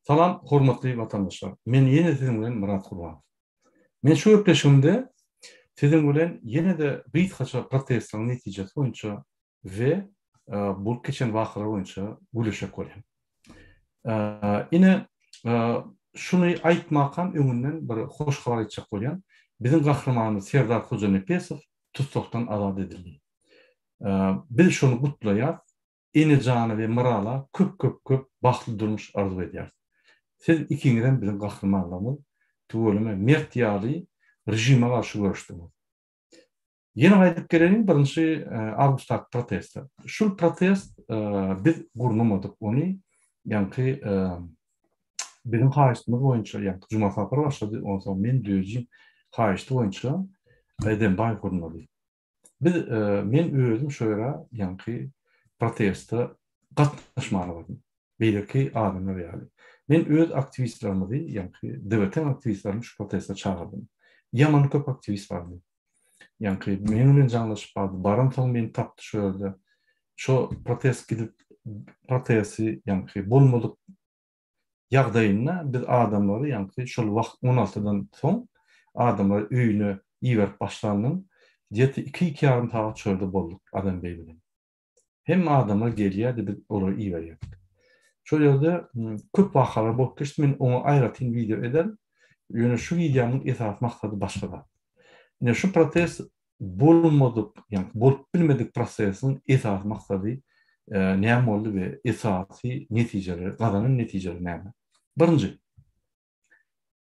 Salam hormatly watandaşlar. Men ýene siziň bilen Myrat Gurbanow. Men şu gepleşigimde siziň bilen ýene-de gysgaça protestleriň netijesi boýunça we bolup geçen wakalar boýunça gürleşjek bolýan. Ine, şuny aýtmakam öňünden bir hoş habar aýtjak bolýan. Biziň gahrymanymyz Serdar Hojanepesow tussagdan azat edildi. Biz şony gutlaýas. Enejana we Myrala köp köp köp bagtly durmuş arzuw edýäris. Siz ikiňizem biziň gahrymanlarymyz, tüweleme mert ýaly režime garşy göreşdiňiz. Ýene gaýdyp geleliň birinji awgustdaky proteste. Şul protest biz gurnamadyk ony ýaňky biziň haýyştymyz boýunça ýaňky Juma Sapar başlady onsoň men Döji haýyşty boýunça Edembaýew gurnady. Biz men özüm şo ýere ýaňky proteste gatnaşmana bardym. Beýleki adamlar ýaly. Men öz aktiwistlerimizi, ýaňky DWT-niň aktiwistlerini şu proteste çagyrdym. Ýaman köp aktiwist bardy. Ýaňky meň bilen jaňlaşyp bardy. Baransoň meni tapdy şo ýerde. Şo protest gidip protesti ýaňky bolmadyk ýagdaýynda biz adamlary ýaňky şol wagt on altydan soň adamlary öýüne iberip başlandan gdýeti iki-iki ýarym sagat şo ýerde bolduk Adam beý bilen. Hemme adamlar gelýärdi biz olary iberýärdik. Şol ýerde köp wakalar bolup geçdi men oňa aýratyn wideo ederin. Ýöne şu wideomyň esasy maksady başga zat. Ine şu protest bolmadyk, ýagny bolup bilmedik prosesiň esasy maksady näme boldy we esasy netijeleri, gazanan netijeleri näme? Birinji,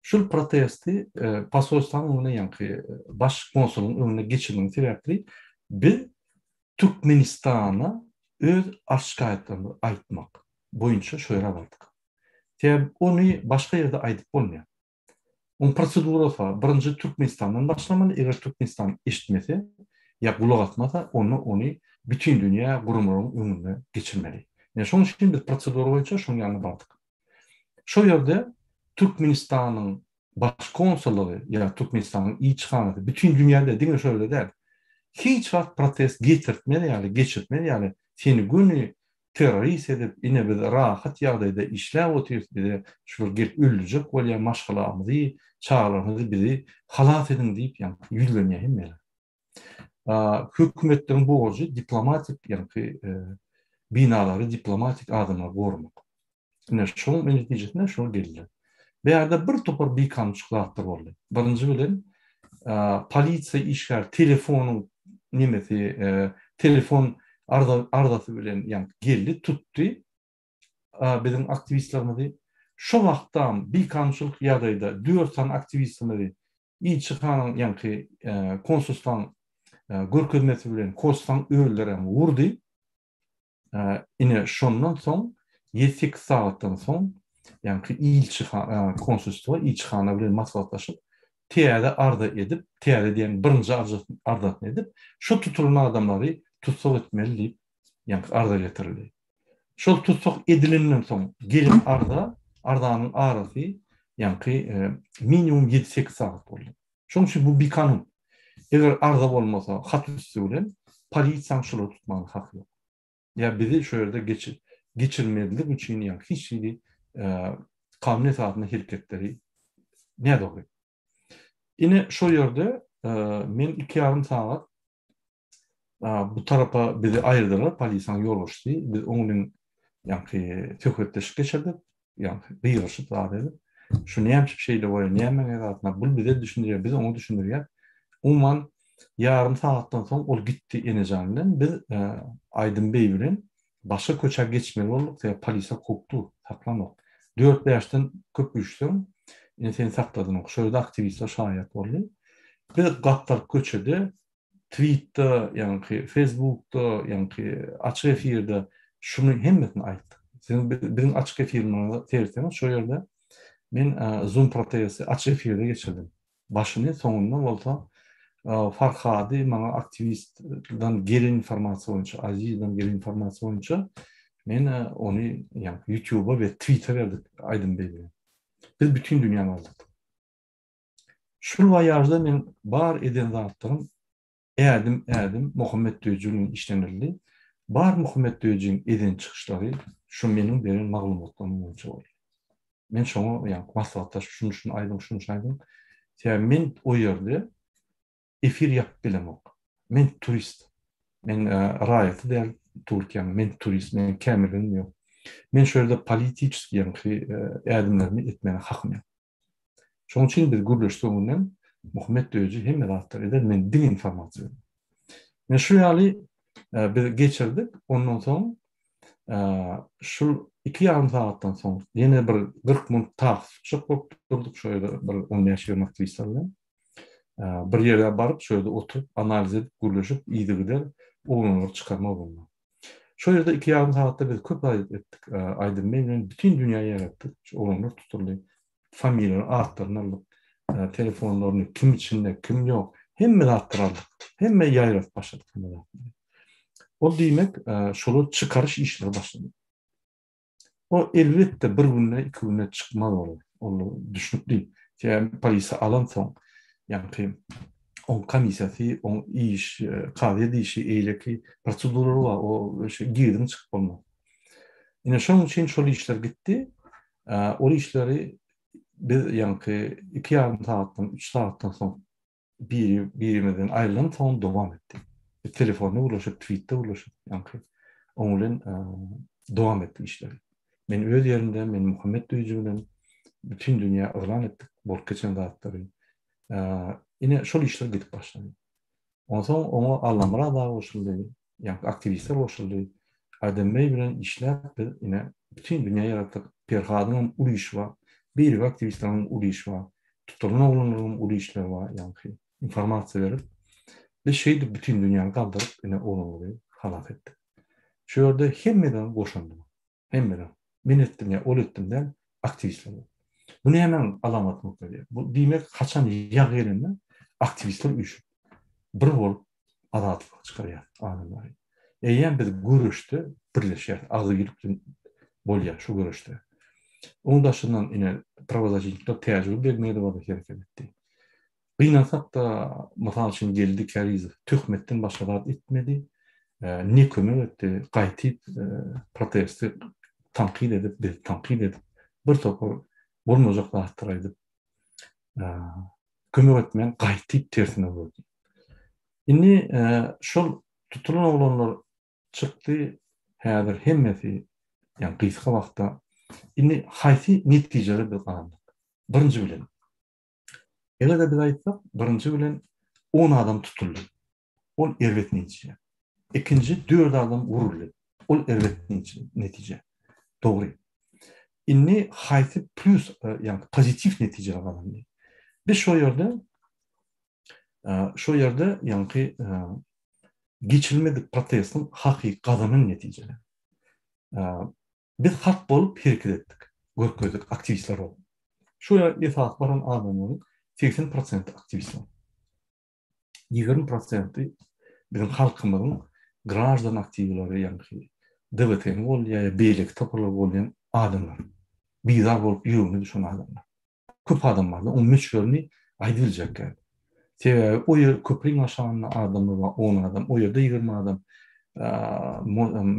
şul protesti posolstwanyň öňüne, ýagny baş konsulyň öňüne geçirmegiň sebäpli biz Türkmenistana öz arz-şikaýatlarymyzy aýtmak boýunça şo ýere bardyk. Sebäbi ony başga ýerde aýdyp bolmaýar. Oň prosedurasy bar. Birinji Türkmenistandan başlamaly, eger Türkmenistan eşitmese ýa gulak asmasa, onda ony bütindünýä guramalaryň öňünde geçirmeli. Ine şonuň üçin biz prosedura boýunça şoň ýanyna bardyk. Şol ýerde Türkmenistanyň baş konsullygy ýa Türkmenistanyň ilçihanasy bütin dünýäde diňe şo ýerde däl, hiç wagt protest getirtmez ýaly, geçirtmez ýaly seni göni terrorist edip ine biz rahat ýagdaýda işläp otyrys bize şular gelip öldürjek bolýar maşgalamyzy çagalarymyzy bizi halas ediň diýip ýaňky ýüzlenýär hemmeler. Hökümetleriň borjy diplomatik ýaňky binalary diplomatik adamlary goramak. Ine şoň netijesinde şol geldi. Bu ýerde bir topar bikanunçyk zatlar boldy. Birinji bilen polisiýa işgäri telefonyň nemesi telefon arzasy bilen ýaňky geldi, tutdy biziň aktiwistlerimizi. Şo wagtdam bikanunçylyk ýagdaýda dört sany aktiwistimizi ilçihanaň ýaňky konsulstwaň görkezmesi bilen konsulstwaň özlerem urdy. Ine, şondan soň, ýedi-sekiz sagatdan soň, ýaňky ilçihana, konsulstwo ilçihana bilen maslahatlaşyp, täze arza edip, täze diýen birinji arzasyny edip, şo tutulan adamlary tussag etmeli diýip, ýaňky arza getirildi. Şol tussag edilenden soň gelen arza, arzanyň arasy ýaňky minimum ýedi-sekiz sagat boldy. Şonuň üçin bu bikanun. Eger arza bolmasa, hat üsti bilen polisiýanyň şulary tutmagyna haky ýok. Ýa bizi şu ýerde geçirmezlik üçin ýa hiç hili kanun esasynda hereketleri nädogry. Ine şo ýerde men 2,5 sagat Bu tarapa bizi aýyrdylar, polisiýanyň ýolbaşçysy. Biz oň bilen ýaňky söhbetdeşlik geçirdik. Ýaňky gygyryşyp zat edip. Şu näme üçin şeýle bolýar, näme zadyna bul bize düşündirýär, biz oňa düşündirýär. Umuman ýarym sagatdan soň ol gitdi Enejan bilen. Biz Aýdyn beý bilen başga köçä geçmeli bolduk, sebäbi polisiýa kowup dur, saklanok. Dört-bäşden köp üýşseň, ine seni sakladanok. Şo ýerde aktiwistler şaýat boldy. Biz gapdal köçede Twitde, ýaňky Facebookda, ýaňky açyk efirde şuny hemmesini aýtdyk. Siziň biziň açyk efirimize seretseňiz, şo ýerde men Zoom protesti açyk efirde geçirdim. Başyny, soňunda bolsa Farhady maňa aktiwistden gelen informasiýa boýunça, Azizden gelen informasiýa boýunça men ony ýaňky YouTube-a we Twitter berdik Aýdyn beý bilen. Biz bütin dünýäni aldyrdyk. Şul waýažda men bar eden zatlarym ädim ädim Muhammet Döji bilen işlenildi. Bar Muhammet Döjiň eden çykyşlary şu meniň beren maglumatlarym boýunça boldy. Men şoňa ýa maslahatlaşyp şuny şuny aýdyň, şuny şuny aýdyň. Sebäbi men o ýerde efir ýapyp bilemok. Men turist. Men raýaty däl Türkiýäniň, men turist, meniň kämilligim ýok. Men şu ýerde politiçeskiý ýaňky ädimlerimi etmäne hakym ýok. Şonuň üçin biz gürleşdik öňünden, Muhammet Döji hemme zatlary eder, men diňe informasiýa bererin. Men şu ýaly biz geçirdik, ondan soň şul 2,5 sagatdan soň ýene bir 40 minut taksi tutjak bolup durduk, şo ýerde bir 15-20 aktiwistler bilen. Bir ýere baryp, şo ýerde oturyp, analiz edip, gürleşip, yzygider oglanlary çykarmak ugrunda. Şo ýerde 2,5 sagatda biz köp zat etdik. Aýdym bilen bütin dünýä ýaratdyk. Şu oglanlar tutuldy. Familiýalary, atlaryny aldyk. Telefonlaryny, kim içinde, kim ýok, hemme zatlary aldyk. Hemme ýaýradyp başladyk hemme zatlary. Ol diýmek, şolar çykaryş işleri başlady. O elbetde bir günde, iki günde çykmaz ol. Ol düşnükli. Sebäbi polisiýa alansoň, ýagny oň komissiýasy, oň iş, kazyýet işi, eýleki proseduralary bar. O şu girdiň çykyp bolmaz. Ine şonuň üçin şol işler gitdi. Ol işleri biz ýaňky 2,5 sagatdan, 3 sagatdan soň biri birimizden aýrylan soň dowam etdi. Biz telefonda gürleşip, tweetde gürleşip, ýaňky oň bilen dowam etdi işleri. Men öz ýerimde, men Muhammet Duýujy bilen bütin dünýä yglan etdik bolup geçen zatlary. Ine şol işler gidip başlady. Onsoň oňa Allamyrat aga goşuldy, ýaňky aktiwistler goşuldy. Aýdymbeý bilen işläp biz ine bütin dünýä ýaratdyk. Perhadyň hem uly işi bar. Beýleki aktiwistleriň hem uly işi bar. Tutulan oglanlaryň hem uly işleri bar, ýaňky informasiýa berip. Biz şeýdip bütin dünýäni galdyryp ine oglanlary halas etdik. Şu ýerde hemmeden goşandy bar. Hemmeler. Men etdim ýa ol etdim däl, aktiwistler. Bu nämäň alamatyny görkezýär? Bu diýmek, haçan ýag gelende aktiwistler üýşüp, bir bolup azatlyga çykarýar adamlary. Eýýäm biz göreşde birleşýäris, agzybirlik bilen bolýar şu göreşde. Oň daşyndan ine prawozasitnikler Täjigül Begmedowa-da hereket etdi. Gynansak-da, mysal üçin, Geldi Kärizow töhmetden başga zat etmedi, ne kömek etdi, gaýtyp protesti tankyt edip, bizi tankyt edip, bir topar bolmajak zatlary aýdyp, kömek etmän gaýtyp tersine öwürdi. Indi şol tutulan oglanlar çykdy, häzir hemmesi, ýagny gysga wagtda, indi haýsy netijeleri biz gazandyk? Birinji bilen, Eger-de biz aýtsak, birinji bilen on adam tutuldy. Ol erbet netije. Ikinji dört adam uruldy. Ol erbet netije. Dogry. Indi haýsy plýus, e, ýagny pozitiw netijeler gazandy? Biz şo ýerde e, şo ýerde ýagny e, geçirilmedik protestiň hakyky gazanan netijeleri. Biz halk bolup hereket etdik, görkezdik aktiwistler bolup. Şu ýere esasy baran adamlaryň 80 prosenti aktiwistler. 20 prosenti biziň halkymyzyň graždan aktiwleri, ýagny DWT-ni goldaýan ýa beýleki toparlary goldaýan adamlar. Bizar bolup ýüregine düşen adamlar. Köp adam bardy. Oň möçberini aýdyp biljek däl. Sebäbi o ýer köprüň aşagynda adamlar bar, 10 adam, o ýerde 20 adam,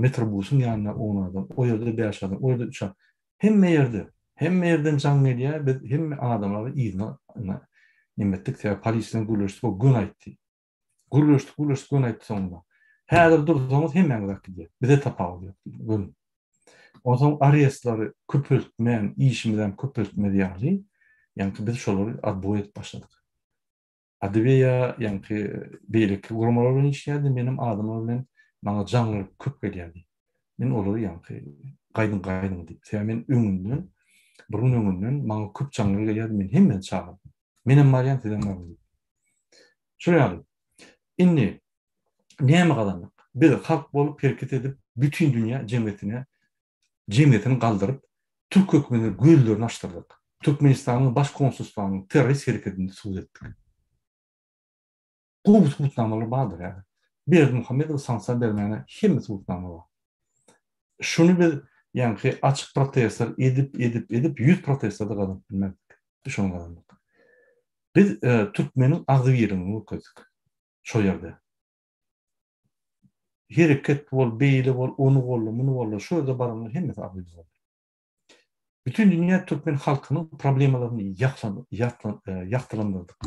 metrobusyň ýanynda 10 adam, o ýerde 5 adam, o ýerde 3 adam. Hemme ýerde, hemme ýerden jaň gelýär, biz hemme adamlary yzyna neme etdik, sebäbi polisiýa bilen gürleşdik, o göni aýtdy. Gürleşdik, gürleşdik, göni aýtdy soňunda. Häzir dursaňyz hemmäňiz akyp gidýär. Bize tapawut ýok diýdi, göni. Onsoň arestleri köpeltmän, işimizem köpeltmez ýaly, ýaňky biz şolary odboý edip başladyk. Adweýa ýaňky beýleki guramalar bilen işleýärdi, menem adamlar bilen maňa jaňlar köp gelýärdi. Men olary ýaňky gaýdyň gaýdyň diýip, sebäbi men öňünden, bir gün öňünden maňa köp jaňlar gelýärdi, men hemmesini çagyrdym. Menem barýan, sizem baryň diýip. Şol ýaly. Indi näme gazandyk? Biz halk bolup hereket edip, bütin dünýä jemgyýetine jemgyýetini galdyryp, türk hökümetine gözlerini açdyrdyk. Türkmenistanyň baş konsulstwanyň terrorist hereketini subut etdik. Gowy subutnamalar bardyr häzir. Berdimuhamedowa sanksiýa bermäne hemme subutnama bar. Şuny biz ýaňky açyk protestler edip, edip, edip 100 protestlerde gazanyp bilmezdik. Biz şony gazandyk. Biz e, türkmeniň agzybirligini görkezdik. Şo ýerde. Hereket bol, beýle bol, ony golla, muny golla, şo ýerde baranlar hemmesi agzybir boldy. Bütin dünýä türkmen halkynyň problemalaryny ýagtylandyrdyk.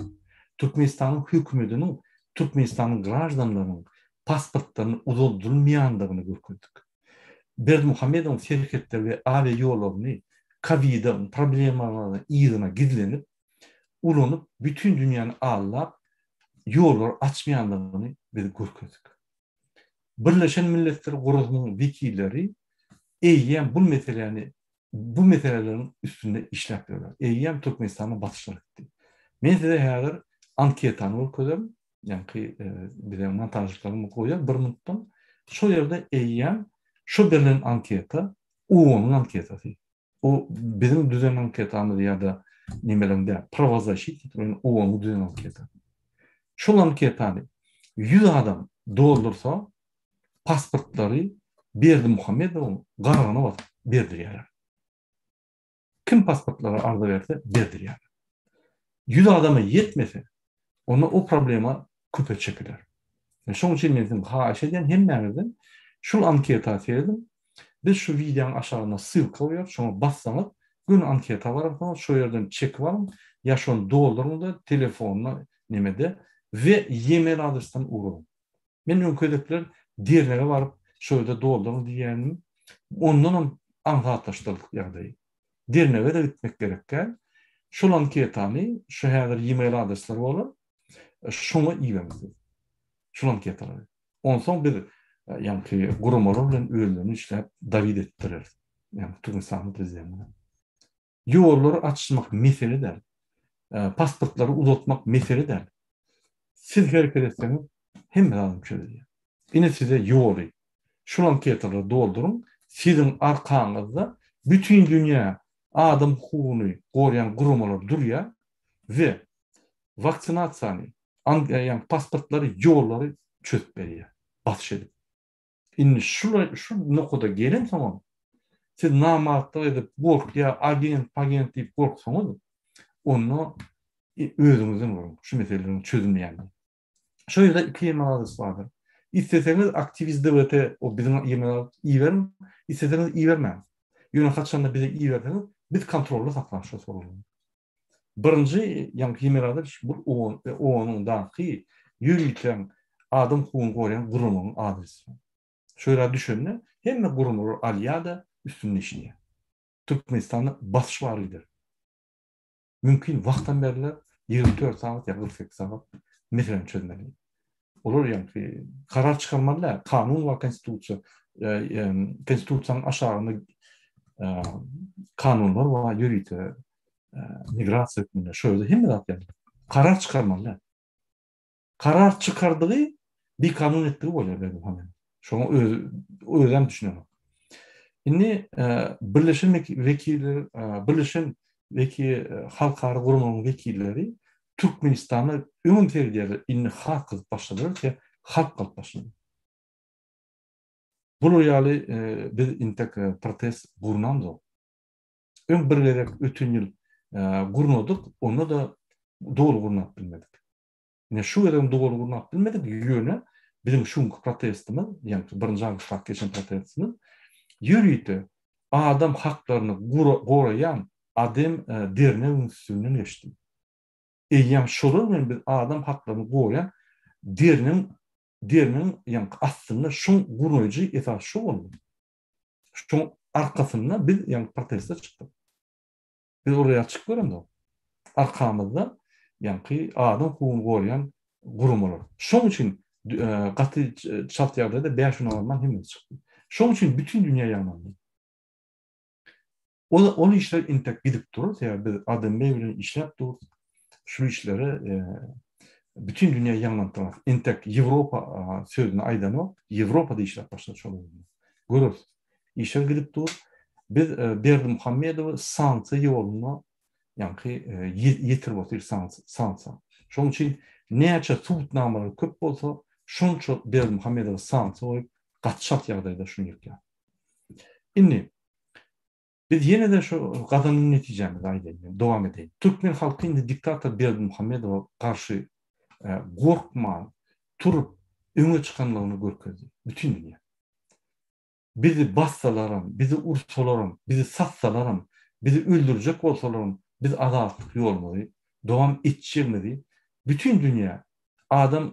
Türkmenistanyň hökümetiniň Türkmenistanyň graždanlarynyň pasportlaryny uzaldylmaýandygyny görkezdik. Berdimuhamedowyň serhetleri we awia ýollaryny kowida problemalarynyň yzyna gizlenip, ulanyp bütin dünýäni aldap ýollary açmaýandygyny biz görkezdik. Birleşen Milletler Guramasynyň wekilleri eýýäm bu meseläni bu meseleleriň üstünde işläp ýörler. Eýýäm Türkmenistana basyşlar etdi. Men size häzir anketany görkezerin. Ýaňky bize montažçylarymyz goýar bir minutdan. Şol ýerde eýýäm şu berlen anketa OON-yň anketasy. O biziň düzen anketamyz ýa-da nemeleň däl, prawozasşitnik bilen OON-yň düzen anketasy. Şol anketany 100 adam doldursa, pasportlary Berdimuhamedowyň gargyna basyp berdirýärler. Kim pasportlara arza berse berdirýärler. 100 adama ýetmese, onda o problema köpe çekiler. Şonuň üçin men siziň haýyş edýän hemmäňizden şul anketa serediň. Biz şu wideonyň aşagyna ssylka goýarys, şoňa bassaňyz göni anketa bararsyňyz, şo ýerden çekip alyň ýa şony dolduryň-da telefonda nemede we e-mail adresden ugradyň. Men öňki gezekler dernege baryp şo ýerde dolduryň diýýändim. Ondanam aňsatlaşdyrdyk ýagdaýy. Dernege-de gitmek gerek däl. Şol anketany şu häzir e-mail adresler bolar. Şoňa iberiň siz. Şol anketalary. Onsoň biz ýaňky guramalar bilen özlerini işläp dawid etdireris. Ýagny Türkmenistanyň prezidenti bilen. Ýollary açmak mesele däl. Pasportlary uzatmak mesele däl. Siz hereket etseňiz hemme zadam çözülýär. Ine size ýoly. Şul anketalary dolduryň. Siziň arkaňyzda bütin dünýä adam hukugyny goraýan guramalar durýar we waksinasiýany, ýagny pasportlary, ýollary çözüp berýär. Basyş edip. Indi şu şu nokada gelensoňam siz namartlyk edip gorkýar, agent, pagent diýip gorksaňyz, onda özüňizden görüň şu meseleleriň çözülmeýändigini. Şu ýerde iki e-mail adresi bardyr. Isleseňiz aktiwist DWT o biziň e-mail adresimiz iberiň, isleseňiz ibermäň. Ýöne haçanda bize iberseňiz, biz kontrolda saklarys şo soraglary. Birinji ýaňky e-mail adres bu OON-daky ýörite adam hukugyny goraýan guramanyň adresi. Şo ýere düşende hemme guramalar alýar-da üstünde işleýär. Türkmenistanda basyş bar gider. Mümkin wagtam berler, 24 sagat ýa 48 sagat meseläni çözmeli. Olar ýaňky karar çykarmaly däl, kanun bar konstitusiýa, konstitusiýanyň aşagynda kanunlar bar ýörite migrasiýa hökmünde şo ýerde hemme zat ýazylan. Karar çykarmaly däl. Karar çykardygy bikanun etdigi bolýar Berdimuhamedow. Şoňa özi özem düşünenok. Indi Birleşen wekiller Birleşen weki halkara guramalaryň wekilleri Türkmenistana öňem seredýärler, indi has gyzyp başladylar ki, halk galyp başlady. Bular ýaly biz intek protest gurnamzok. Öň bir gezek öten ýyl gurnadyk, onda-da doly gurnap bilmedik. Ine şu gezegem doly gurnap bilmedik, ýöne biziň şu günki protestimiz, ýagny birinji awgustdaky geçen protestimiz ýörite adam haklaryny goraýan ADEM dernegiň üstünden geçdi. Eýýäm şolar bilen biz adam haklaryny goraýan dernegiň dernegiň ýagny aslynda şuň guraýjy esasy şu boldy. Şoň arkasynda biz ýagny proteste çykdyk. Biz oraya çykyp göremzok. Arkamyzda ýaňky adam hukugyny goraýan guramalar. Şoň üçin gaty çalt ýagdaýda 5 gün alman hemmesi çykdy. Şoň üçin bütün dünýä ýaňlandy. Ol ol işler intek gidip dur, sebäbi biz ADM bilen işläp dur. Şu işleri bütün dünýä ýaňlanyp Intek Ýewropa sözüni aýdanok, Ýewropada işläp başlady şol. Görüris. Işler gidip dur. Biz Berdimuhamedowy sanksiýa ýoluna ýaňky ýetirip otyrys sanksiýa. Şonuň üçin näçe subutnamalar köp bolsa, şonça Berdimuhamedowa sanksiýa goýup, gaty çalt ýagdaýda şuny ýykýar. Indi biz ýene-de şu gazanan netijämizi aýdaýyn, men dowam edeýin. Türkmen halky indi diktator Berdimuhamedowa garşy gorkman turup öňe çykanlygyny görkezdi bütin dünýä. Bizi bassalaram, bizi ursalaram, bizi satsalaram, Bizi öldürjek bolsalaram biz azatlyk ýolumyzy dowam etjegimizi bütin dünýä adam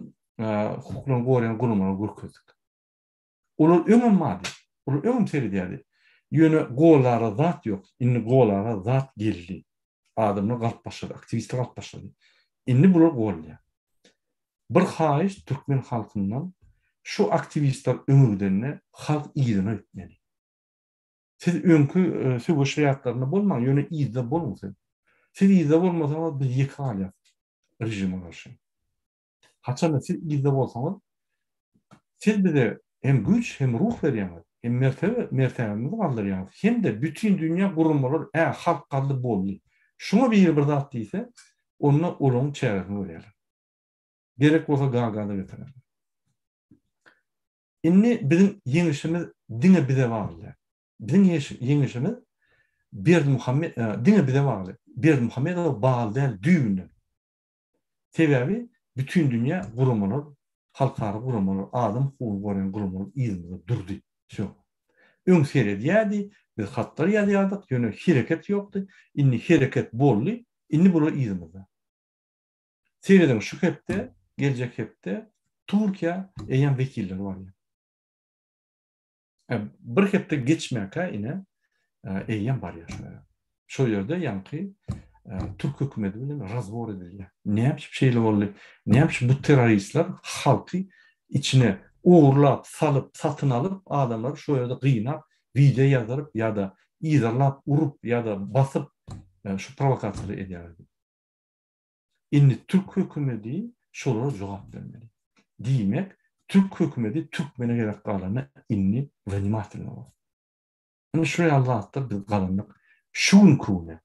hukuklaryny goraýan guramalara görkezdik. Olar öňem bardy. Olar öňem seredýärdi. Ýöne golara zat ýok. Indi golara zat geldi. Adamlar galyp başlady, aktiwistler galyp başlady. Indi bular golýar. Bir haýyş türkmen halkyndan şu aktiwistler öňe gidende halk yzyna gitmeli. Siz öňki söweş raýatlarynda bolmaň, ýöne yzda boluň siz. Siz yzda bolmasaňyz biz ýeke galýas režime garşy. Haçanda siz yzda bolsaňyz, siz bize hem güýç, hem ruh berýäňiz, hem mertebe, mertebemizi galdyrýaňyz, hem-de bütin dünýä guramalar, ä, halk galdy, boldy. Şuňa biri bir zat diýse, onda olaryň çäresini görýärler. Gerek bolsa Gagada getirerler. Indi biziň ýeňişimiz diňe bize bagly däl. Biziň ýeňişimiz Berdimuhamet, diňe bize bagly. Berdimuhamedowa bagly däl düýbünden. Sebäbi bütin dünýä guramalar, halkara guramalar, adam hukugyny goraýan guramalar yzymyzda durdy. Wsýo. Öň seredýärdi, biz hatlar ýazýardyk, ýöne hereket ýokdy. Indi hereket boldy, indi bular yzymyzda. Serediň, şu hepde, geljek hepde Türkiýä eýýäm wekilleri barýar. Bir hepde geçmäkä ine eýýäm barýar şo ýere. Şo ýerde ýaňky türk hökümeti bilen razbor edilýär. Näme üçin şeýle boldy? Näme üçin bu terroristler halky içine ogurlap, salyp, satyn alyp, adamlary şo ýerde gynap, wideo ýazdyryp ýa-da yzarlap, urup ýa-da basyp şu prowokasiýalary edýärler diýip. Indi türk hökümedi şolara jogap bermeli. Diýmek, türk hökümedi türkmene gerek galanda indi wnimatilno bolsun. Indi şu ýaly zatlar biz gazandyk. Şu günki güne.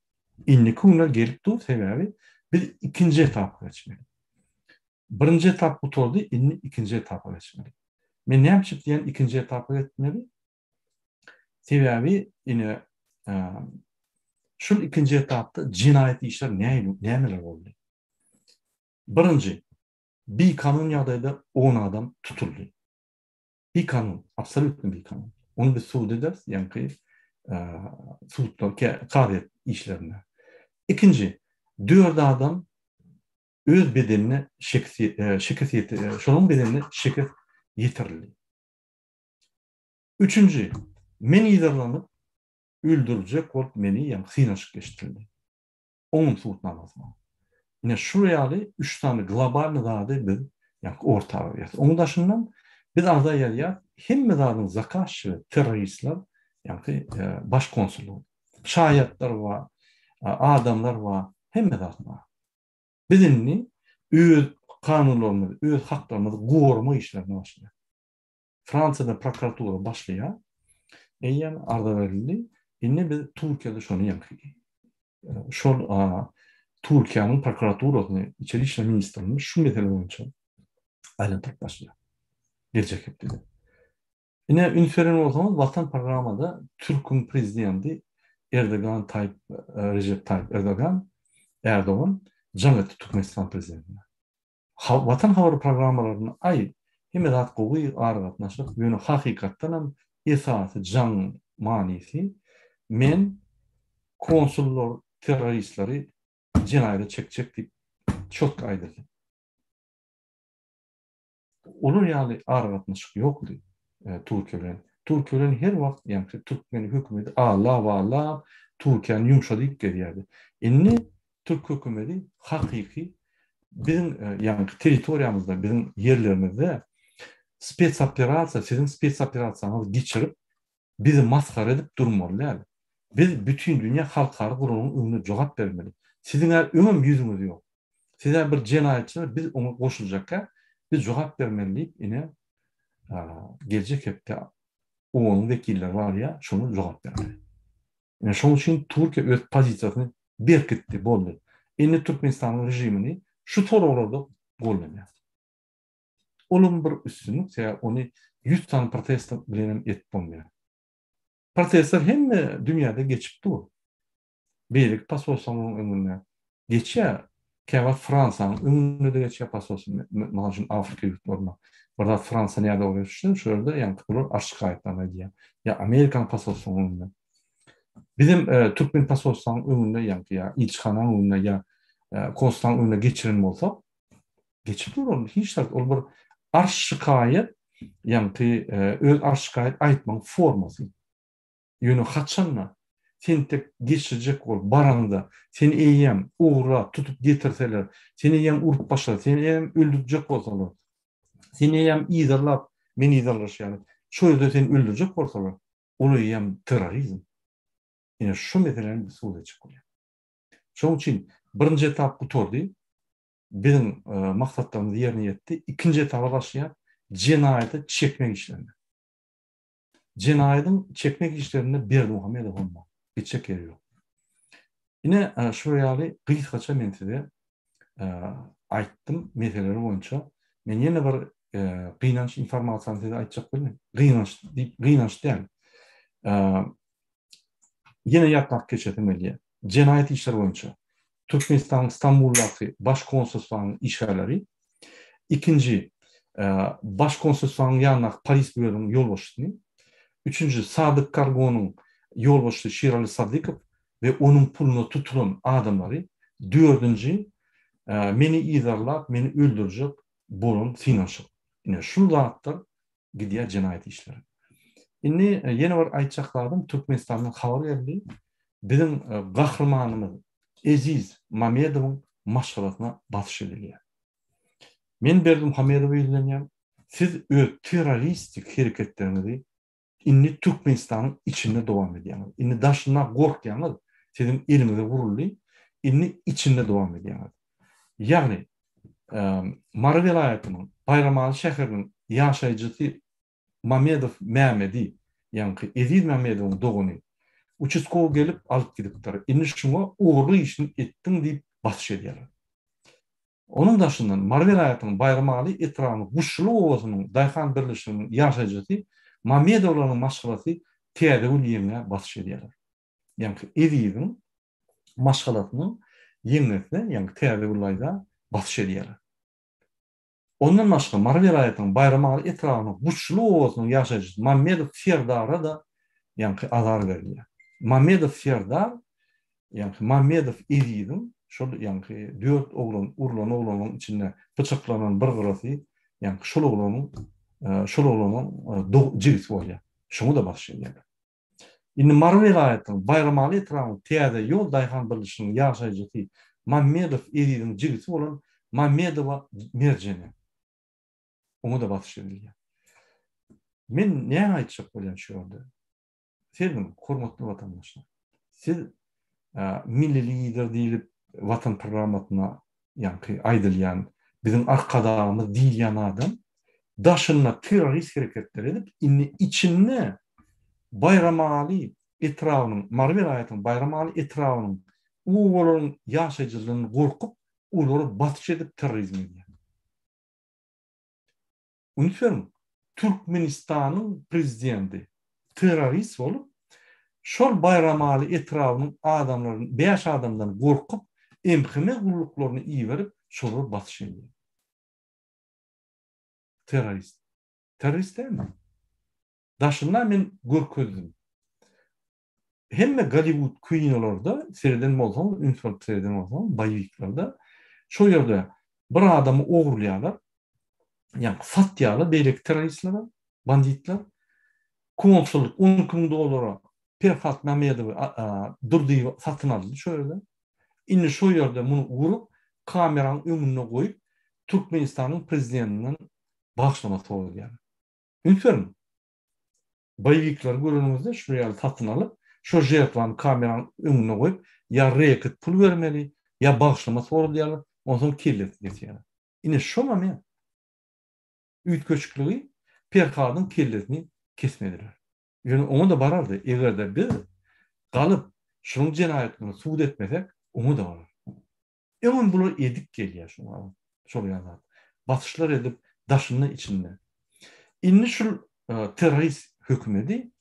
Indiki günler gelip dur, sebäbi biz ikinji etapa geçmeli. Birinji etap gutardy, indi ikinji etapa geçmeli. Men näme üçin diýen ikinji etapa geçmeli? Sebäbi ine şul ikinji etapda jenaýat işler nämeler boldy? Birinji, bikanun ýagdaýda 10 adam tutuldy. Bikanun, absolýutno bikanun. Ony biz sud ederis, ýaňky sudda, kazyýet işlerinde. Ikinji, 4 adam öz bedenine şekes, şekes, şonuň bedenine şekes ýetirildi. Üçünji, men yzarlanyp, öldüriljek bolup meni ýaňky synanyşyk geçdirildi. Oňam subutnamasy bar. Ine şu ýaly üç sany globalny zady biz ýaňky orta goýýas. Oň daşyndan biz arza ýazýas, hemme zadyň zakazçygy terroristler, ýaňky baş konsullygy. Şaýatlar bar, adamlar bar, hemme zat bar. Biz indi öz kanunlarymyzy, öz haklarymyzy goramak işlerine başlaýas. Fransiýada prokuratura başlaýar. Eýýäm arza berildi. Indi biz Türkiýede şony ýaňky şol Türkiýäniň prokuraturasyny, içeri işler ministrligini şu mesele boýunça aýlandyryp başlaýar. Geljek hepdede. Ine üns beren bolsaňyz Watan programmada Türküň prezidenti Erdogan Taýyp Rejep Taýyp Erdogan Erdogan jaň etdi Türkmenistan prezidentine. Watan habary programmalarynda aý hemme zat gowy aragatnaşyk ýöne hakykatdanam esasy jaň manysy men konsullar terroristleri jenaýata çekjek diýip çotk aýdyldy. Olar ýaly aragatnaşyk ýokdy Türkiýe bilen. Türkiýe bilen her wagt ýaňky türkmen hökümeti allap-allap Türkiýäni ýumşadyp gezýärdi. Indi türk hökümeti hakyky biziň ýaňky territoriýamyzda, biziň ýerlerimizde spetsoperasiýa, siziň spetsoperasiýaňyzy geçirip, bizi masgara edip durmaly däl. Biz bütin dünýä halkara guramanyň öňünde jogap bermeli. Siziň-ä öňem ýüzüňiz ýok. Siz-ä bir jenaýatçylar, biz oňa goşuljakka, biz jogap bermeli diýip, ine, geljek hepde OON-yň wekilleri barýar, şoňa jogap bermeli. Ine, şonuň üçin Türkiýe öz pozisiýasyny berkitdi, boldy. Indi Türkmenistanyň režimini şu soraglarda gollanýar. Olam bir üstünlik, sebäbi ony 100 sany protest bilen hem edip bolmaýar. Protestler hemme dünýäde geçip dur. Beýleki posolstwalaryň öňünde geçýär. Käwagt Fransiýanyň öňünde-de geçýär posolstwo, mysal üçin Afrika ýurtlarynda. Bir zat Fransiýa nädogry etişse, şo ýerde ýaňky bular açyk aýtdan aýdýar. Ýa Amerikanyň posolstwosynyň öňünde. Bizem türkmen posolstwanyň öňünde ýaňky ýa ilçihanaň öňünde ýa konsulhanaň öňünde geçiren bolsak, geçip dur ol hiç zat ol bir arş şikaýat ýaňky öz arş şikaýat aýtmagyň formasy. Ýöne haçanda sen tek geçirjek bolup baraňda seni eýýäm ugra tutup getirseler, seni eýýäm urup başlar, seni eýýäm öldürjek bolsalar, seni eýýäm yzarlap, meni yzarlaşy ýaly, şo ýerde seni öldürjek bolsalar, ol eýýäm terrorizm. Ine şu meseläni biz subut etjek bolýar. Şonuň üçin birinji etap gutardy. Biziň maksatlarymyz ýerine ýetdi. Ikinji etaba başlaýar. Jenaýata çekmek işlerine. Jenaýadyň çekmek işlerinde Berdimuhamedow hem bar. Gitjek ýeri ýok. Ine şu ýaly gysgaça men size aýtdym meseleler boýunça. Men ýene bir gynanç informasiýany size aýtjak bolýan. Gynanç diýip gynanç däl. Ýene ýatlap geçesim gelýär. Jenaýat işleri boýunça Türkmenistanyň Stambuldaky Baş konsulstwanyň işgärleri, ikinji, Baş konsulstwanyň ýanyndaky polis bölüminiň ýolbaşçysyny, üçünji, Sadyk Kargonyň ýolbaşçysy Şiraly Sadykow we onuň puluna tutulan adamlary, dördünji, meni yzarlap, meni öldürjek bolan synanyşyk. Ine, şul zatlar gidýär jenaýat işleri. Indi ýene bir aýtjak zadym, Türkmenistandan habar geldi. Biziň gahrymanymyz Eziz Mamedowyň maşgalasyna basyş edilýär. Men Berdimuhamedowa ýüzlenýän, siz öz terroristik hereketleriňizi indi Türkmenistanyň içinde dowam edýäňiz. Indi daşynda gorkýaňyz, siziň eliňize uruldy, indi içinde dowam edýäňiz. Ýagny, Mary welaýatynyň Baýramaly şäheriniň ýaşaýjysy Mamedow Mämedi, ýaňky Eziz Mämedowyň dogany, uçastkowy gelip alyp gidipdir. Indi şuňa ogurlyk işini etdiň diýip basyş edýärler. Onuň daşyndan Mary welaýatynyň Baýramaly etrabynyň Guşçulyk obasynyň daýhan birleşiginiň ýaşaýjysy Mamedowlaryň maşgalasy Täzegül ýeňňä basyş edýärler. Ýaňky Eziziň maşgalasynyň ýeňňesine, ýaňky Täzegül daýza basyş edýärler. Ondan başga Mary welaýatynyň Baýramaly etrabynyň Guşçulyk obasynyň ýaşaýjysy Mammedow Serdara-da ýaňky azar berilýär. Mammedow Serdar ýaňky Mammedow Eziziň şol ýaňky dört oglan urlan oglanyň içinde pyçaklanan bir gyrasy ýaňky şol oglanyň şol oglanyň jigisi bolýar. Şoňa-da basyş edýärler. Indi Mary welaýatynyň Baýramaly etrabynyň Täze ýol daýhan birleşiginiň ýaşaýjysy Mammedow Eziziň jigisi bolan Mammedowa Merjene. Oňa-da basyş edilýär. Men näme aýtjak bolýan şu ýerde? Siziň, hormatly watandaşlar, siz Milli Lider diýlip Watan programmasyna ýaňky aýdylýan biziň Arkadagymyz diýilýän adam daşynda terrorist hereketleri edip, indi içinde Baýramaly etrabynyň, Mary welaýatynyň Baýramaly etrabynyň obalaryň ýaşaýjylaryndan gorkup, olary basyş edip terrorizm edýär. Üns beriň, Türkmenistanyň prezidenti terrorist bolup, şol Baýramaly etrabynyň adamlaryny, 5 adamdan gorkup, MHM gulluklaryny iberip, şolara basyş edýär. Terrorist. Terrorist dälmi? Daşynda men görkezdim. Hemme Golliwud kinolarda sereden bolsaňyz, üns berip sereden bolsaňyz, boýewiklerde şo ýerde bir adamy ogurlaýarlar, ýagny satýarlar beýleki terroristlere, banditler. Konsullyk 12 müň dollara Perhat Mamedowy, Durdyýewi satyn aldy şo ýerde. Indi şo ýerde muny urup, kameranyň öňünde goýup, Türkmenistanyň prezidentinden bagyşlama soraýarlar. Üns beriň. Boýewikleri göreniňizde şular ýaly satyn alyp, şo žertwany kameranyň öňünde goýup, ýa reket pul bermeli, ýa bagyşlama soradýarlar, onsoň kellesini kesýärler. Ine şo moment üýtgeşikligi Perhadyň kellesini kesmediler. Ýöne oňa-da barardy, eger-de biz galyp şunuň jenaýatlaryny subut etmesek, oňa-da barar. Öňem bular edip gelýär şoňa şol ýaly zat. Basyşlar edip daşynda içinde. Indi şul terrorist hökümedi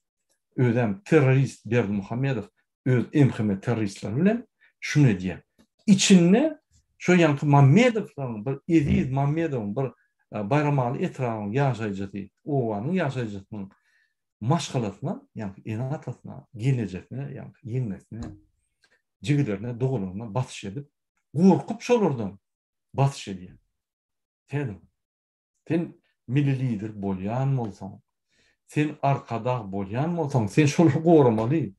özem terrorist Berdimuhamedow öz MHM terroristleri bilen şuny edýär. Içinde şo ýaňky Mammedowlaryň bir Eziz Mammedowyň bir Baýramaly etrabynyň ýaşaýjysy, obanyň ýaşaýjysynyň. maşgalasyna, ýagny ene-atasyna, gelnejesine, ýagny ýeňňesine, jigilerine, doganlaryna basyş edip, gorkup şolardan basyş edýär. Sen sen milli lider bolýan bolsaň, sen arkadag bolýan bolsaň, sen şolary goramaly,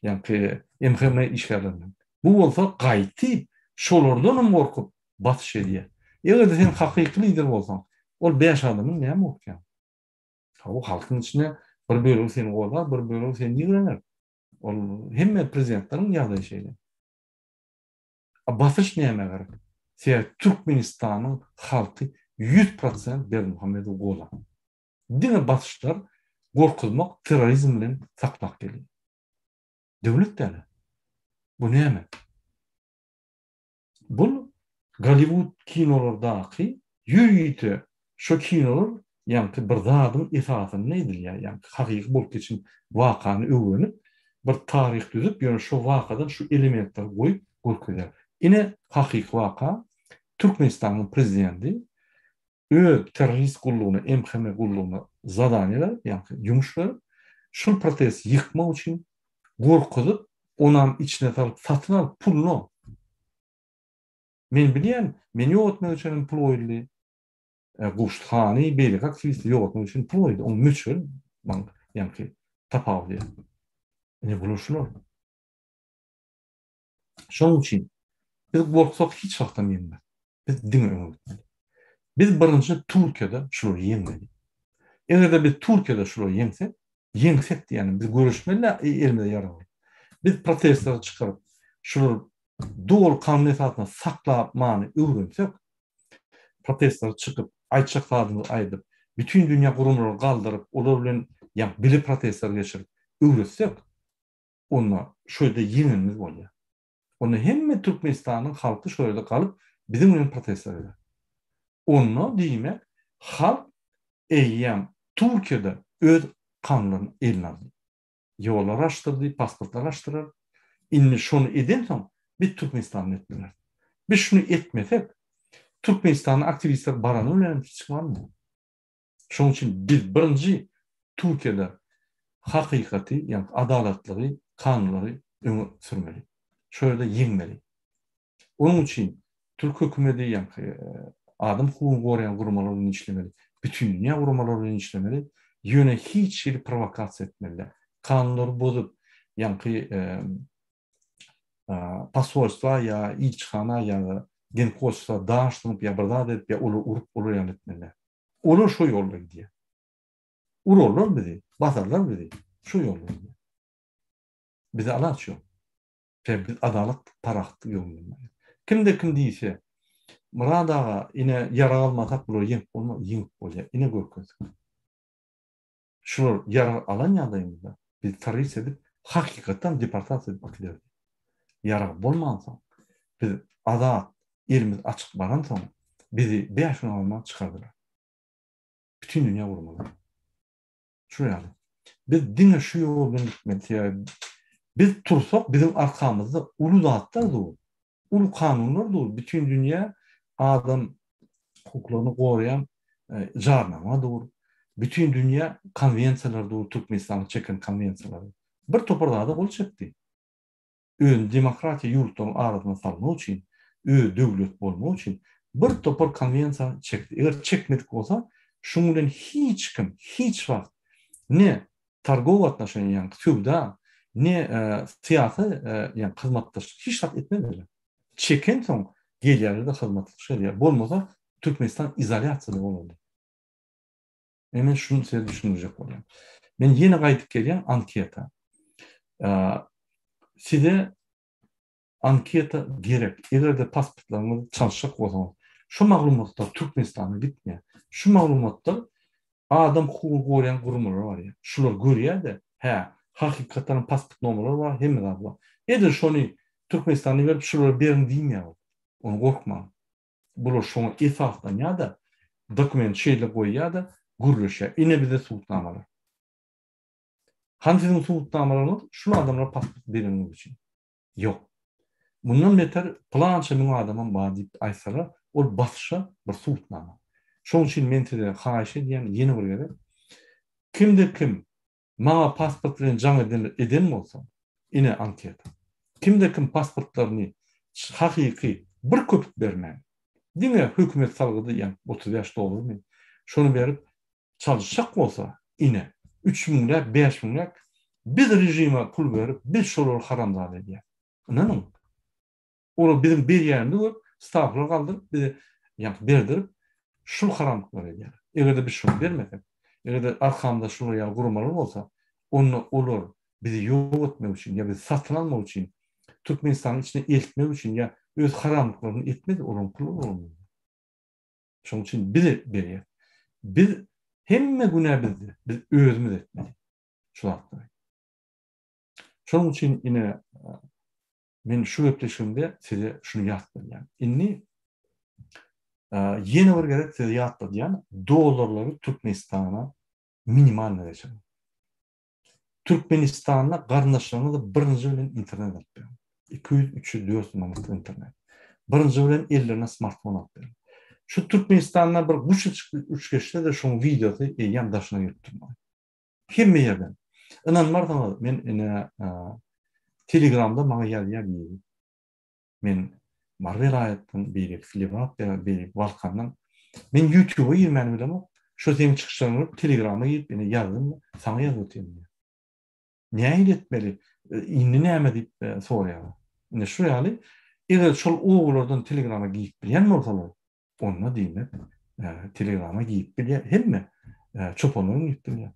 ýagny MHM işgärlerinden. Bu bolsa gaýtyp şolardan hem gorkup basyş edýär. Eger-de sen hakyky lider bolsaň, ol bäş adamdan näme gorkýaň? Hawa, halkyň içinde bir bölegi seni goldar, bir bölegi seni ýigrener. Ol hemme prezidentleriň ýagdaýy şeýle. A basyş nämä gerek? Sebäbi Türkmenistanyň halky 100% Berdimuhamedowy goldar. Diňe basyşlar, gorkuzmak, terrorizm bilen saklap gelýär. Döwlet däl. Bu näme? Bul Golliwud kinolardaky ýörite şo kinolar ýaňky bir zadyň esasynda edilýär, ýaňky hakyky bolup geçen wakany öwrenip, bir taryh düzüp, ýöne şo wakadan şu elementleri goýup görkezýär. Ine hakyky waka, Türkmenistanyň prezidenti öz terrorist gullugyna, MHM gullugyna zadaniýa berip, ýaňky ýumuş berip, şul protesti ýykmak üçin gorkuzyp, onam içine salyp, satyn alyp puluna. Men bilýän, meni ýok etmek üçin hem pul goýuldy. E, Guşt hany, beýleki aktiwistleri ýok etmek üçin pul goýdy. Oň möçberi maň ýaňky tapawudy. Ine bular şular. Şonuň üçin biz gorksak hiç wagtam ýeňmez. Biz diňe öňe gitmeli. Biz birinji Türkiýede şulary ýeňmeli. Eger-de biz Türkiýede şulary ýeňsek, ýeňsek diýýänim biz göreşmeli elimize ýarag alyp. Biz protestlere çykaryp, şulary doly kanun esasynda saklamany öwrensek, protestlere çykyp, aýtjak zadymyzy aýdyp, bütin dünýä guramalary galdyryp, olar bilen ýa bile protestler geçirip öwretsek, onda şu ýerde ýeňenimiz bolýar. Onda hemme Türkmenistanyň halky şo ýerde galyp, biziň bilen protestler eder. Onda diýmek, halk eýýäm Türkiýede öz kanunlaryny eline aldy. Ýollar açdyrdy, pasportlar açdyrar. Indi şony edensoň, biz Türkmenistanda edip bileris. Biz şuny etmesek, Türkmenistanda aktiwistler barany bilen hiç kim almaýar. Şonuň üçin biz birinji Türkiýede hakykaty, ýagny adalatlygy, kanunlary öňe sürmeli. Şo ýerde ýeňmeli. Onuň üçin türk hökümeti, ýagny adam hukugyny goraýan guramalar bilen işlemeli, bütindünýä guramalary bilen işlemeli, ýöne hiç hili prowokasiýa etmeli däl. Kanunlary bozup, ýagny posolstwa ýa ilçihana ýa genkonsulstwa daş zyňyp ýa bir zat edip ýa olary urup olar ýaly etmeli däl. Olar şo ýolda gidýär. Urarlar bizi, basarlar bizi, şo ýolda gidýär. Bize alaç ýok. Sebäbi biz adalat, parahatlyk ýolundan barýarys. Kimde kim diýse, Myrat aga, ine ýarag almasak bulary ýeňip bolmaz, ýeňip bolýar. Ine görkezdik. Şular ýarag alan ýagdaýymyzda bizi terrorist edip, hakykatdan deportasiýa edip äkiderdi. Ýarag bolmansoň, biz azat, elimiz açyk baransoň, bizi bäş gün alman çykardylar. Bütin dünýä gurmalar. Şu ýaly. Biz diňe şu ýol bilen gitmeli. Sebäbi biz tursak, biziň arkamyzda uly zatlar dur. Uly kanunlar dur. Bütin dünýä adam hukuklaryny goraýan jarnama dur. Bütin dünýä konwensiýalar dur, Türkmenistanyň çeken konwensiýalary. Bir topar zada gol çekdi. Özüni demokratiýa ýurtlaryň arasyna salmak üçin, öz döwlet bolmak üçin bir topar konwensiýa çekdi. Eger çekmedik bolsa, şuň bilen hiç kim hiç wagt ne targowy atnoşeniýa, ýagny söwda, ne syýasy, ýagny hyzmatdaşlyk hiç zat etmezdiler. Çekensoň gelýärler-de hyzmatdaşlyk edýär. Bolmasa Türkmenistan izolýasiýada bolardy. Men şuny size düşündirjek bolýan. Men ýene gaýdyp gelýän anketa. Size anketa gerek. Eger-de pasportlaryňyzy çalyşjak bolsaňyz, şu maglumatlar Türkmenistana gitmeýär. Şu maglumatlar adam hukugyny goraýan guramalara barýar. Şular görýär-de, hä, hakykatdan hem pasport nomerleri bar, hemme zady bar. Edil şony Türkmenistana berip, şulara beriň diýmeýär ol. Ony gorkmaň. Bular şoňa esaslanýar-da, dokumenti şeýle goýýar-da, gürleşýär. Ine bize subutnamalar. Hany siziň subutnamalaryňyz şul adamlara pasport bereniňiz üçin? Ýok. Mundan beter pylança müň adamam bar diýip aýtsalar, ol basyşa bir subutnama. Şonuň üçin men size haýyş edýän ýene bir gezek, kimde kim. Maňa pasport bilen jaň edenler eden bolsa, ine anketa. Kimde kim pasportlaryny hakyky bir köpük bermän, diňe hökümet salgydy ýa 35 dollarmy, şony berip çalyşjak bolsa, ine, üç müňläp, bäş müňläp biz režime pul berip, biz şolary haramzada edýäs. Ynanyň. Olar biziň berýänimizi görüp, stawkalar galdyryp, bize ýaňky berdirip, şul haramlyklary edýärler. Eger-de biz şuny bermesek, eger-de arkamyzda şular ýaly guramalar bolsa, onda olar bizi ýok etmek üçin ýa bizi satyn almak üçin, Türkmenistanyň içine eltmek üçin ýa öz haramlyklaryny etmez, olaryň puly bolar. Şonuň üçin biz berýäs. Biz hemme günä bizde, biz özümiz etmeli şu zatlary. Şonuň üçin ine Men şu gepleşigimde size şuny ýatladýan. Indi ýene bir gezek size ýatladýan, dollarlary Türkmenistana minimalny geçiriň. Türkmenistanda garyndaşlaryňyza birinji bilen internet alyp beriň. 200, 300, 400 manatlyk internet. Birinji bilen ellerine smartfon alyp beriň. Şu Türkmenistanda bir guş uçup geçse-de şoň wideosy eýýäm daşyna gelip durmaly. Hemme ýerden. Ynanmarsyňyz, men ine Telegramda maňa ýazýar biri. Men Mary welaýatdan, beýlekisi Lebap, beýleki Balkandan. Men YouTube-a girmäni bilemok. Şo seniň çykyşlaryňy görüp Telegrama girip ine ýazdym, saňa ýazyp otyryn diýýär. Nähili etmeli? Indi näme diýip soraýarlar. Ine şu ýaly, eger şol obalardan Telegrama girip bilýän bolsalar, Onda diýmek, Telegrama girip bilýär hemme çopanlaram girip bilýär.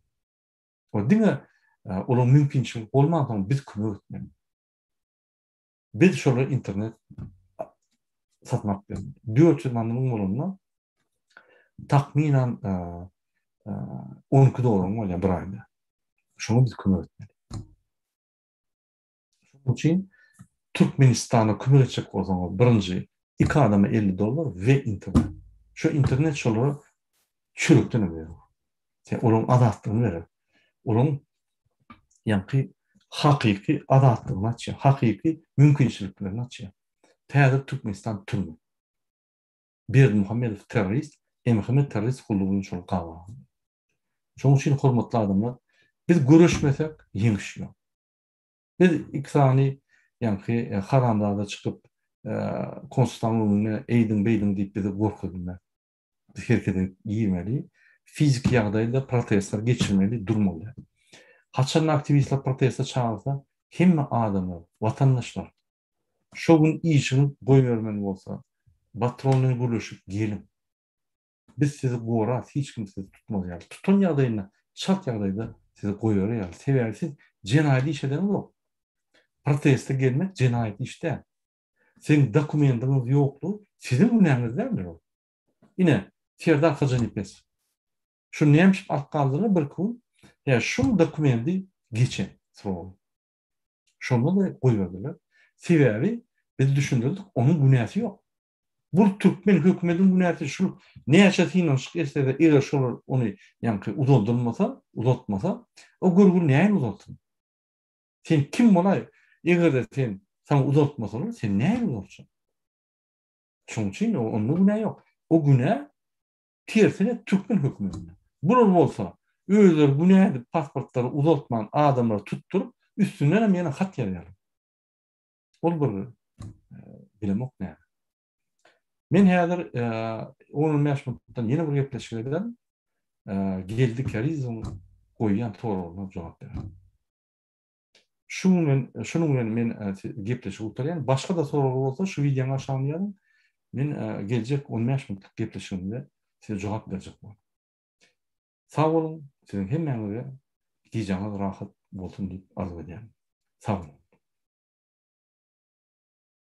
O diňe olaryň mümkinçiligi bolmansoň biz kömek etmeli. Biz şolara internet satyn alyp bermeli. 400 manyň bolanda takmynan 12 dollaryň bolýar bir aýda. Şoňa biz kömek etmeli. Şonuň üçin Türkmenistana kömek etjek bolsaňyz, birinji iki adama 50 dollar we internet. Şu internet şolara çörekden hem zerur. Sen olaryň azatlygyny berer. Olaryň ýaňky hakyky azatlygyny açýar, hakyky mümkinçiliklerini açýar. Täze Türkmenistan türme. Berdimuhamedow terrorist, MHM terrorist gullugy şol gabagy. Şonuň üçin hormatly adamlar, biz göreşmesek ýeňiş ýok. Biz iki sany ýaňky haramzada çykyp konsultanyň öňünde eýdiň beýdiň diýip bizi gorkuzdylar. Biz herkete girmeli, fiziki ýagdaýda protestler geçirmeli, durmaly. Haçanda aktiwistler proteste çagyrsa, hemme adamlar, watandaşlar şo gün işiňi goýbermeli bolsa, patron bilen gürleşip geliň. Biz sizi goras, hiç kim sizi tutmaz ýaly. Tutan ýagdaýynda çalt ýagdaýda sizi goýar ýaly. Sebäbi siz jenaýat iş edeňizok. Proteste gelmek jenaýat iş däl. Siziň dokumendiňiz ýoklugy siziň günäňiz däldir ol. Ine, Serdar Hojanepesow. Şuny näme üçin alyp galdylar bir gün? Ýa şul dokumendi geçen srogy. Şonda-da goýberdiler. Sebäbi biz düşündirdik, onuň günäsi ýok. Bul türkmen hökümediň günäsi şul näçe synanyşyk etsede eger şolar ony ýaňky uzaldyrmasa uzaltmasa o görgüli näin uzaltsyn. Sen kim bolaý egerde sen saňa uzaltmasalar sen näin uzaltjak. Şoň üçin onda günä ýok. O günä tersine türkmen hökümedinde. Bular bolsa özleri günä edip pasportlary uzaltman adamlary tutduryp üstündenem ýene hat ýazýarlar. Ol bir bilemok näme. Men häzir on-on bäş minutdan ýene bir gepleşik ederin. Geldi Kärizowyň goýýan soragyna jogap bererin. Şu bilen, şunuň bilen men gepleşigi gutarýan. Başga-da soraglar bolsa şu wideonyň aşagyna ýazyň. Men geljek 15 minutlyk gepleşigimde size jogap berjek bolaryn. Sag boluň, siziň hemmäňize gijäňiz rahat bolsun diýip arzuw edýärin. Sag boluň.